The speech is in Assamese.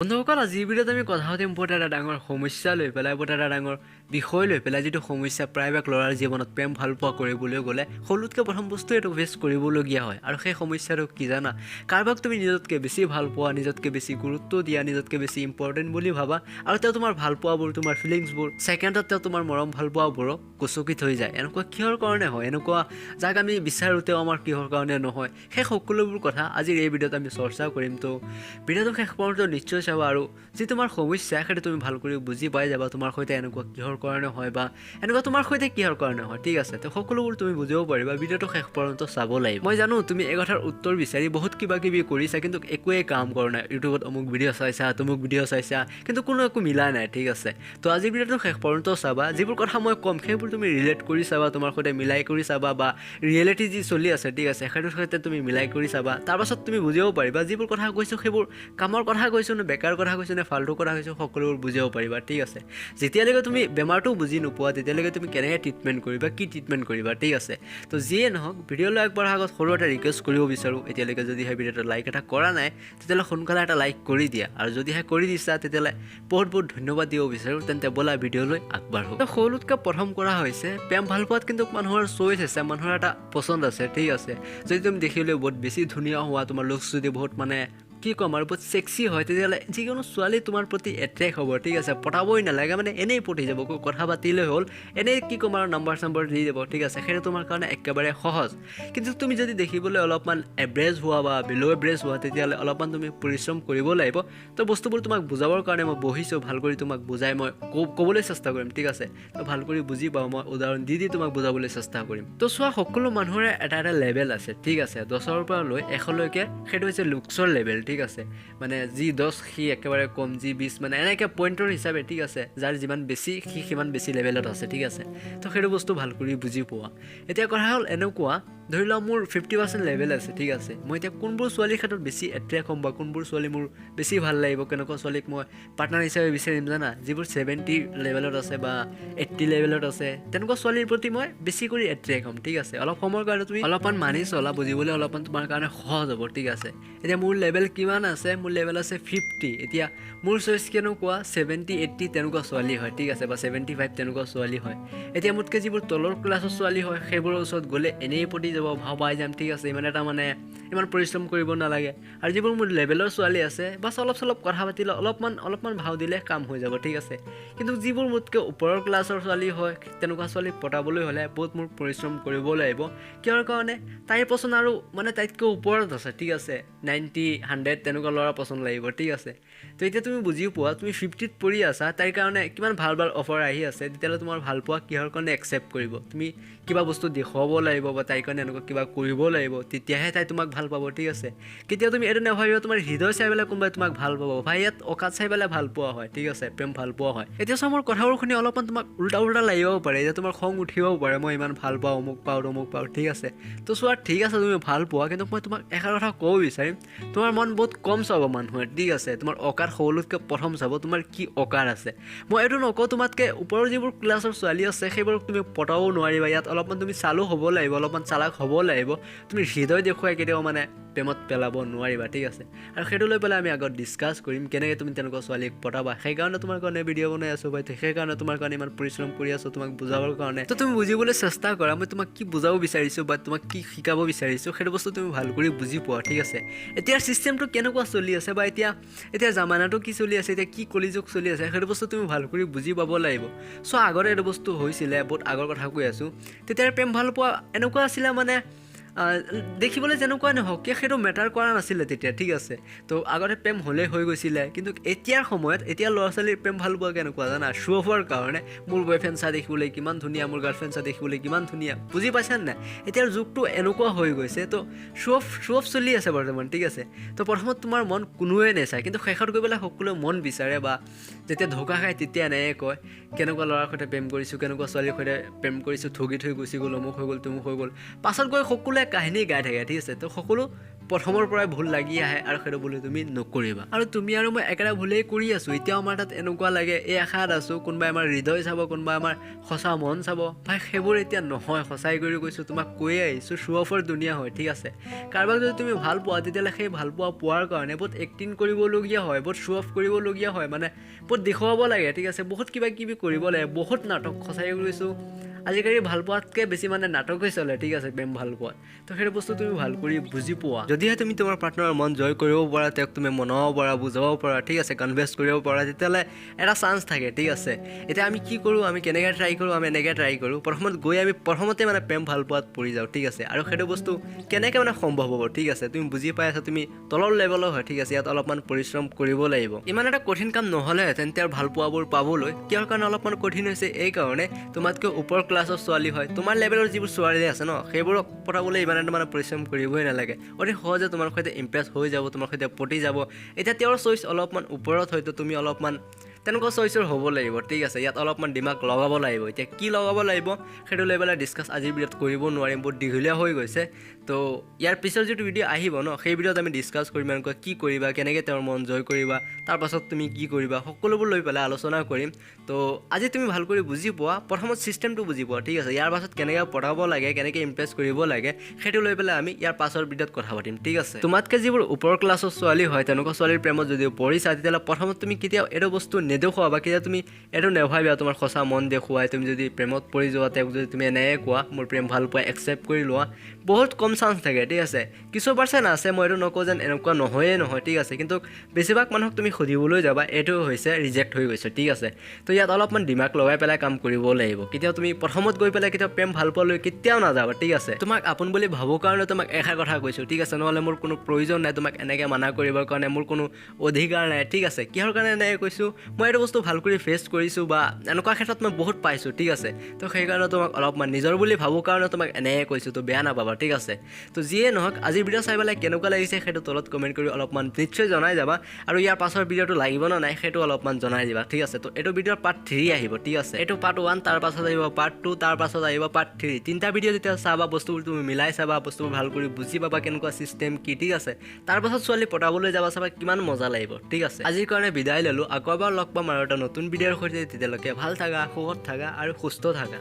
বন্ধুসকল, আজিৰ ভিডিঅ'ত আমি কথা পাতিম বহুত এটা ডাঙৰ সমস্যা লৈ পেলাই, বহুত এটা ডাঙৰ বিষয় লৈ পেলাই, যিটো সমস্যা প্ৰায়ভাগ ল'ৰাৰ জীৱনত প্ৰেম ভালপোৱা কৰিবলৈ গ'লে সকলোতকৈ প্ৰথম বস্তু এইটো ফেচ কৰিবলগীয়া হয়। আৰু সেই সমস্যাটো কি জানা? কাৰোবাক তুমি নিজতকৈ বেছি ভাল পোৱা, নিজতকৈ বেছি গুৰুত্ব দিয়া, নিজতকৈ বেছি ইম্পৰ্টেণ্ট বুলি ভাবা, আৰু তেওঁ তোমাৰ ভালপোৱাবোৰ, তোমাৰ ফিলিংছবোৰ ছেকেণ্ডত তেওঁ তোমাৰ মৰম ভালপোৱাবোৰক গচকি থৈ যায়। এনেকুৱা কিহৰ কাৰণে হয়? এনেকুৱা যাক আমি বিচাৰোঁ তেওঁ আমাৰ কিহৰ কাৰণে নহয়? সেই সকলোবোৰ কথা আজিৰ এই ভিডিঅ'ত আমি চৰ্চা কৰিম। তো ভিডিঅ'টো শেষ পৰ্যন্ত নিশ্চয় চাবা, আৰু যি তোমাৰ সমস্যা সেইটো তুমি ভাল কৰি বুজি পাই যাবা, তোমাৰ সৈতে এনেকুৱা কিহৰ কাৰণে হয় বা এনেকুৱা তোমাৰ সৈতে কিহৰ কাৰণে হয়, ঠিক আছে? তো সকলোবোৰ তুমি বুজিব পাৰিবা, ভিডিঅ'টো শেষ পৰ্যন্ত চাব লাগিব। মই জানো তুমি এই কথাৰ উত্তৰ বিচাৰি বহুত কিবা কিবি কৰিছা, কিন্তু একোৱেই কাম কৰা নাই। ইউটিউবত অমুক ভিডিঅ' চাইছা, তুমুক ভিডিঅ' চাইছা, কিন্তু কোনো একো মিলা নাই, ঠিক আছে? তো আজিৰ ভিডিঅ'টো শেষ পৰ্যন্ত চাবা, যিবোৰ কথা মই ক'ম সেইবোৰ তুমি ৰিলেট কৰি চাবা, তোমাৰ সৈতে মিলাই কৰি চাবা, বা ৰিয়েলিটি যি চলি আছে, ঠিক আছে, সেইটোৰ সৈতে তুমি মিলাই কৰি চাবা। তাৰপাছত তুমি বুজিব পাৰিবা যিবোৰ কথা কৈছোঁ সেইবোৰ কামৰ কথা কৈছোঁ নে বেকাৰ কথা কৈছোঁ নে ফাল্টু কথা কৈছোঁ, সকলোবোৰ বুজিব পাৰিবা, ঠিক আছে? যেতিয়ালৈকে তুমি বেমাৰটো বুজি নোপোৱা তেতিয়ালৈকে তুমি কেনেকৈ ট্ৰিটমেণ্ট কৰিবা, কি ট্ৰিটমেণ্ট কৰিবা, ঠিক আছে? তো যিয়ে নহওক, ভিডিঅ'লৈ আগবঢ়াৰ আগত সৰু এটা ৰিকুৱেষ্ট কৰিব বিচাৰোঁ। এতিয়ালৈকে যদি সেই ভিডিঅ'টো লাইক এটা কৰা নাই, তেতিয়াহ'লে সোনকালে এটা লাইক কৰি দিয়া, আৰু যদিহে কৰি দিছা তেতিয়াহ'লে বহুত বহুত ধন্যবাদ দিব বিচাৰোঁ। তেন্তে ব'লা ভিডিঅ'লৈ আগবাঢ়ো। তো সকলোতকৈ প্ৰথম কৰা হৈছে প্ৰেম ভালপোৱাত কিন্তু মানুহৰ চইচ আছে, মানুহৰ এটা পচন্দ আছে, ঠিক আছে? যদি তুমি দেখিবলৈ বহুত বেছি ধুনীয়া হোৱা, তোমাৰ লুকছ যদি বহুত মানে কি ক'ম আৰু বহুত চেক্সি হয়, তেতিয়াহ'লে যিকোনো ছোৱালী তোমাৰ প্ৰতি এট্ৰেক্ট হ'ব, ঠিক আছে? পটাবই নালাগে, মানে এনেই পটি যাব, কথা পাতিলেই হ'ল, এনেই কি ক'ম আৰু নাম্বাৰ চাম্বাৰ দি যাব, ঠিক আছে? সেইটো তোমাৰ কাৰণে একেবাৰে সহজ। কিন্তু তুমি যদি দেখিবলৈ অলপমান এভাৰেজ হোৱা বা বিল' এভাৰেজ হোৱা, তেতিয়াহ'লে অলপমান তুমি পৰিশ্ৰম কৰিব লাগিব। তো বস্তুবোৰ তোমাক বুজাবৰ কাৰণে মই বহিছোঁ, ভাল কৰি তোমাক বুজাই মই ক'বলৈ চেষ্টা কৰিম, ঠিক আছে? তো ভাল কৰি বুজি পাওঁ, মই উদাহৰণ দি দি তোমাক বুজাবলৈ চেষ্টা কৰিম। তো চোৱা, সকলো মানুহৰে এটা এটা লেভেল আছে, ঠিক আছে? 10ৰ পৰা লৈ 100লৈকে সেইটো হৈছে লুকছৰ লেভেল, ঠিক আছে? মানে যি 10 সি একেবাৰে কম, যি 20, মানে এনেকৈ পইণ্টৰ হিচাপে, ঠিক আছে? যাৰ যিমান বেছি সি সিমান বেছি লেভেলত আছে, ঠিক আছে? তো সেইটো বস্তু ভাল কৰি বুজি পোৱা। এতিয়া কথা হ'ল এনেকুৱা, ধৰি লোৱা মোৰ 50% লেভেল আছে, ঠিক আছে? মই এতিয়া কোনবোৰ ছোৱালীৰ ক্ষেত্ৰত বেছি এট্ৰেক্ট হ'ম বা কোনবোৰ ছোৱালী মোৰ বেছি ভাল লাগিব, কেনেকুৱা ছোৱালীক মই পাৰ্টনাৰ হিচাপে বিচাৰিম জানা? যিবোৰ 70 লেভেলত আছে বা 80 লেভেলত আছে, তেনেকুৱা ছোৱালীৰ প্ৰতি মই বেছি কৰি এট্ৰেক্ট হ'ম, ঠিক আছে? অলপ সময়ৰ কাৰণে তুমি অলপমান মানি চলা, বুজিবলৈ অলপমান তোমাৰ কাৰণে সহজ হ'ব, ঠিক আছে? এতিয়া মোৰ লেভেল কিমান আছে? মোৰ লেভেল আছে 50। এতিয়া মোৰ চইচ কেনেকুৱা? 70, 80 তেনেকুৱা ছোৱালী হয়, ঠিক আছে? বা 75 তেনেকুৱা ছোৱালী হয়। এতিয়া মোতকৈ যিবোৰ তলৰ ক্লাছৰ ছোৱালী হয়, সেইবোৰৰ ওচৰত গ'লে এনেই পটি যাব, ভাও পাই যাম, ঠিক আছে? ইমান এটা মানে ইমান পৰিশ্ৰম কৰিব নালাগে। আৰু যিবোৰ মোৰ লেভেলৰ ছোৱালী আছে, বাছ অলপ চলপ কথা পাতিলে, অলপমান অলপমান ভাও দিলে কাম হৈ যাব, ঠিক আছে? কিন্তু যিবোৰ মোতকৈ ওপৰৰ ক্লাছৰ ছোৱালী হয়, তেনেকুৱা ছোৱালী পটাবলৈ হ'লে বহুত মোৰ পৰিশ্ৰম কৰিব লাগিব। কিহৰ কাৰণে? তাইৰ পচন্দ আৰু মানে তাইতকৈ ওপৰত আছে, ঠিক আছে? 90, 100 তেনেকুৱা ল'ৰা পচন্দ লাগিব, ঠিক আছে? তো এতিয়া তুমি বুজি পোৱা, তুমি 50ত পৰি আছা, তাইৰ কাৰণে কিমান ভাল ভাল অফাৰ আহি আছে, তেতিয়াহ'লে তোমাৰ ভালপোৱা কিহৰ কাৰণে একচেপ্ট কৰিব? তুমি কিবা বস্তু দেখুৱাব লাগিব বা তাইৰ কাৰণে এনেকুৱা কিবা কৰিব লাগিব, তেতিয়াহে তাই তোমাক ভাল পাব, ঠিক আছে? কেতিয়াও তুমি এইটো নাভাবিবা তোমাৰ হৃদয় চাই পেলাই কোনোবাই তোমাক ভাল পাব। ভাই, ইয়াত অকাত চাই পেলাই ভাল পোৱা হয়, ঠিক আছে? প্ৰেম ভাল পোৱা হয়। এতিয়া চোৱা, মোৰ কথাবোৰ শুনি অলপমান তোমাক উল্টা উল্টা লাগিব পাৰে, এতিয়া তোমাৰ খং উঠিবও পাৰে, মই ইমান ভাল পাওঁ, অমুক পাওঁ, তমুক পাওঁ, ঠিক আছে? তো চোৱা, ঠিক আছে, তুমি ভাল পোৱা, কিন্তু মই তোমাক এষাৰ কথা ক'ব বিচাৰিম, তোমাৰ মন বহুত কম চাব মানুহে, ঠিক আছে? তোমাৰ অকাত সকলোতকৈ প্ৰথম চাব, তোমাৰ কি অকাৰ আছে। মই এইটো নকওঁ তোমাতকৈ ওপৰৰ যিবোৰ ক্লাছৰ ছোৱালী আছে সেইবোৰক তুমি পটাব নোৱাৰিবা। ইয়াত অলপমান তুমি চালো হ'ব লাগিব, অলপমান চালাক হ'ব লাগিব। তুমি হৃদয় দেখুৱাই কেতিয়াও মানে প্ৰেমত পেলাব নোৱাৰিবা, ঠিক আছে? আৰু সেইটো লৈ পেলাই আমি আগত ডিছকাছ কৰিম, কেনেকৈ তুমি তেনেকুৱা ছোৱালীক পটাবা। সেইকাৰণে তোমাৰ কাৰণে ভিডিঅ' বনাই আছোঁ ভাই, সেইকাৰণে তোমাৰ কাৰণে ইমান পৰিশ্ৰম কৰি আছোঁ তোমাক বুজাবৰ কাৰণে। তো তুমি বুজিবলৈ চেষ্টা কৰা, মই তোমাক কি বুজাব বিচাৰিছোঁ বা তোমাক কি শিকাব বিচাৰিছোঁ, সেইটো বস্তু তুমি ভাল কৰি বুজি পোৱা, ঠিক আছে? এতিয়া ছিষ্টেমটো কেনেকুৱা চলি আছে বা এতিয়া জামানাটো কি চলি আছে, এতিয়া কি কলিযুগ চলি আছে, সেইটো বস্তু তুমি ভাল কৰি বুজি পাব লাগিব। চ' আগতে এইটো বস্তু হৈছিলে, বহুত আগৰ কথা কৈ আছোঁ। তেতিয়া প্ৰেম ভাল পোৱা এনেকুৱা আছিলে, মানে দেখিবলৈ যেনেকুৱা নহওক কিয় সেইটো মেটাৰ কৰা নাছিলে তেতিয়া, ঠিক আছে? তো আগতে প্ৰেম হ'লেই হৈ গৈছিলে। কিন্তু এতিয়াৰ সময়ত এতিয়া ল'ৰা ছোৱালীৰ প্ৰেম ভাল পোৱা কেনেকুৱা জানা? শ্ব' অফৰ কাৰণে, মোৰ বয়ফ্ৰেণ্ড চা দেখিবলৈ কিমান ধুনীয়া, মোৰ গাৰ্লফ্ৰেণ্ড চা দেখিবলৈ কিমান ধুনীয়া, বুজি পাইছানে নাই? এতিয়াৰ যুগটো এনেকুৱা হৈ গৈছে। তো শ্ব' অফ, শ্ব' অফ চলি আছে বৰ্তমান, ঠিক আছে? তো প্ৰথমত তোমাৰ মন কোনোৱে নেচায়, কিন্তু শেষত গৈ পেলাই সকলোৱে মন বিচাৰে, বা যেতিয়া ধোকা খায় তেতিয়া এনেকৈ কয়, কেনেকুৱা ল'ৰাৰ সৈতে প্ৰেম কৰিছোঁ, কেনেকুৱা ছোৱালীৰ সৈতে প্ৰেম কৰিছোঁ, ঠগি থৈ গুচি গ'ল, অমুক হৈ গ'ল, তুমুক হৈ গ'ল। পাছত গৈ সকলোৱে কাহিনী গাই থাকে, ঠিক আছে? তো সকলো প্ৰথমৰ পৰাই ভুল লাগি আহে আৰু সেইটো ভুল তুমি নকৰিবা। আৰু তুমি আৰু মই একেটা ভুলেই কৰি আছোঁ। এতিয়াও আমাৰ তাত এনেকুৱা লাগে, এই আশাত আছোঁ কোনোবাই আমাৰ হৃদয় চাব, কোনোবাই আমাৰ সঁচা মন চাব। ভাই, সেইবোৰ এতিয়া নহয়, সঁচাই কৰি কৈছোঁ, তোমাক কৈয়ে আহিছোঁ, শ্ব' অফৰ দুনীয়া হয়, ঠিক আছে। কাৰোবাক যদি তুমি ভাল পোৱা, তেতিয়াহ'লে সেই ভাল পোৱা পোৱাৰ কাৰণে বহুত এক্টিং কৰিবলগীয়া হয়, বহুত শ্ব' অফ কৰিবলগীয়া হয়, মানে বহুত দেখুৱাব লাগে, ঠিক আছে, বহুত কিবা কিবি কৰিব লাগে, বহুত নাটক। সঁচাই কৈছোঁ, আজিকালি ভাল পোৱাতকৈ বেছি মানে নাটকেই চলে, ঠিক আছে, প্ৰেম ভাল পোৱাত। তো সেইটো বস্তু তুমি ভাল কৰি বুজি পোৱা। যদিহে তুমি তোমাৰ পাৰ্টনাৰৰ মন জয় কৰিব পাৰা, তেওঁক তুমি মনাব পাৰা, বুজাব পাৰা, ঠিক আছে, কনভিন্স কৰিব পাৰা, তেতিয়াহ'লে এটা চান্স থাকে, ঠিক আছে। এতিয়া আমি কি কৰোঁ, আমি কেনেকৈ ট্ৰাই কৰোঁ, আমি এনেকৈ ট্ৰাই কৰোঁ, প্ৰথমত গৈ আমি প্ৰথমতে মানে প্ৰেম ভাল পোৱাত পৰি যাওঁ, ঠিক আছে। আৰু সেইটো বস্তু কেনেকৈ মানে সম্ভৱ হ'ব, ঠিক আছে, তুমি বুজি পাই আছা, তুমি তলৰ লেভেলৰ হয়, ঠিক আছে, ইয়াত অলপমান পৰিশ্ৰম কৰিব লাগিব। ইমান এটা কঠিন কাম নহ'লেহেঁতেন তেওঁৰ ভাল পোৱাবোৰ পাবলৈ। কিহৰ কাৰণে অলপমান কঠিন হৈছে? এই কাৰণে তোমাতকৈ ওপৰ ক্লাছৰ ছোৱালী হয়, তোমাৰ লেভেলৰ যিবোৰ ছোৱালী আছে ন, সেইবোৰক পটাবলৈ ইমান এটা মানে পৰিশ্ৰম কৰিবই নালাগে, অতি সহজে তোমাৰ সৈতে ইমপ্ৰেছ হৈ যাব, তোমাৰ সৈতে পটি যাব। এতিয়া তেওঁৰ চইচ অলপমান ওপৰত, হয়তো তুমি অলপমান তেনেকুৱা চইচৰ হ'ব লাগিব, ঠিক আছে। ইয়াত অলপমান দিমাগ লগাব লাগিব। এতিয়া কি লগাব লাগিব সেইটো লৈ পেলাই ডিছকাছ আজিৰ ভিডিঅ'ত কৰিব নোৱাৰিম, বহুত দীঘলীয়া হৈ গৈছে। তো ইয়াৰ পিছৰ যিটো ভিডিঅ' আহিব ন, সেই ভিডিঅ'ত আমি ডিছকাছ কৰিম এনেকুৱা কি কৰিবা, কেনেকৈ তেওঁৰ মন জয় কৰিবা, তাৰপাছত তুমি কি কৰিবা, সকলোবোৰ লৈ পেলাই আলোচনা কৰিম। তো আজি তুমি ভাল কৰি বুজি পোৱা, প্ৰথমত ছিষ্টেমটো বুজি পোৱা, ঠিক আছে। ইয়াৰ পাছত কেনেকৈ পঢ়াব লাগে, কেনেকৈ ইমপ্ৰেছ কৰিব লাগে, সেইটো লৈ পেলাই আমি ইয়াৰ পাছৰ ভিডিঅ'ত কথা পাতিম, ঠিক আছে। তোমাতকৈ যিবোৰ ওপৰ ক্লাছৰ ছোৱালী হয়, তেনেকুৱা ছোৱালীৰ প্ৰেমত যদি পৰিছা, তেতিয়াহ'লে প্ৰথমত তুমি কেতিয়াও এইটো বস্তু নেদেখুওৱা বা কেতিয়া তুমি এইটো নেভাবিবা তোমাৰ সঁচা মন দেখুৱাই তুমি যদি প্ৰেমত পৰি যোৱা, তেওঁক যদি তুমি এনেকৈ কোৱা মোৰ প্ৰেম ভাল পোৱা, একচেপ্ট কৰি লোৱা, বহুত কম চান্স থাকে, ঠিক আছে। কিছু পাৰ্চেণ্ট আছে, মই এইটো নকওঁ যেন এনেকুৱা নহয়ে নহয়, ঠিক আছে, কিন্তু বেছিভাগ মানুহক তুমি সুধিবলৈ যাবা এইটো হৈছে ৰিজেক্ট হৈ গৈছে, ঠিক আছে। তো ইয়াত অলপমান দিমাগ লগাই পেলাই কাম কৰিব লাগিব। কেতিয়াও তুমি প্ৰথমত গৈ পেলাই কেতিয়াও প্ৰেম ভাল পোৱালৈ কেতিয়াও নাযাবা, ঠিক আছে। তোমাক আপোন বুলি ভাবোঁ কাৰণে তোমাক এষাৰ কথা কৈছোঁ, ঠিক আছে, নহ'লে মোৰ কোনো প্ৰয়োজন নাই তোমাক এনেকৈ মানা কৰিবৰ কাৰণে, মোৰ কোনো অধিকাৰ নাই, ঠিক আছে। কিহৰ কাৰণে এনেকৈ কৈছোঁ, মই এইটো বস্তু ভাল কৰি ফেচ কৰিছোঁ বা এনেকুৱা ক্ষেত্ৰত মই বহুত পাইছোঁ, ঠিক আছে। তো সেইকাৰণে তোমাক অলপমান নিজৰ বুলি ভাবোঁ কাৰণে তোমাক এনেকৈ কৈছোঁ, তো বেয়া নাপাবা, ঠিক আছে। তো যিয়ে নহওক, আজিৰ ভিডিঅ' চাই পেলাই কেনেকুৱা লাগিছে সেইটো তলত কমেণ্ট কৰি অলপমান নিশ্চয় জনাই যাবা, আৰু ইয়াৰ পাছৰ ভিডিঅ'টো লাগিব নে নাই সেইটো অলপমান জনাই দিবা, ঠিক আছে। তো এইটো ভিডিঅ'ৰ পাৰ্ট 3 আহিব, ঠিক আছে। এইটো পাৰ্ট 1, তাৰ পাছত আহিব পাৰ্ট 2, তাৰ পাছত আহিব পাৰ্ট 3। তিনিটা ভিডিঅ' যেতিয়া চাবা, বস্তুবোৰ তুমি মিলাই চাবা, বস্তুবোৰ ভাল কৰি বুজি পাবা কেনেকুৱা ছিষ্টেম কি, ঠিক আছে। তাৰপাছত ছোৱালী পটাবলৈ যাবা, চাবা কিমান মজা লাগিব, ঠিক আছে। আজিৰ কাৰণে বিদায় ল'লোঁ, আকৌ এবাৰ লগ পাম আৰু এটা নতুন ভিডিঅ'ৰ সৈতে। তেতিয়ালৈকে ভাল থাকা, সুখত থাকা আৰু সুস্থ থাকা।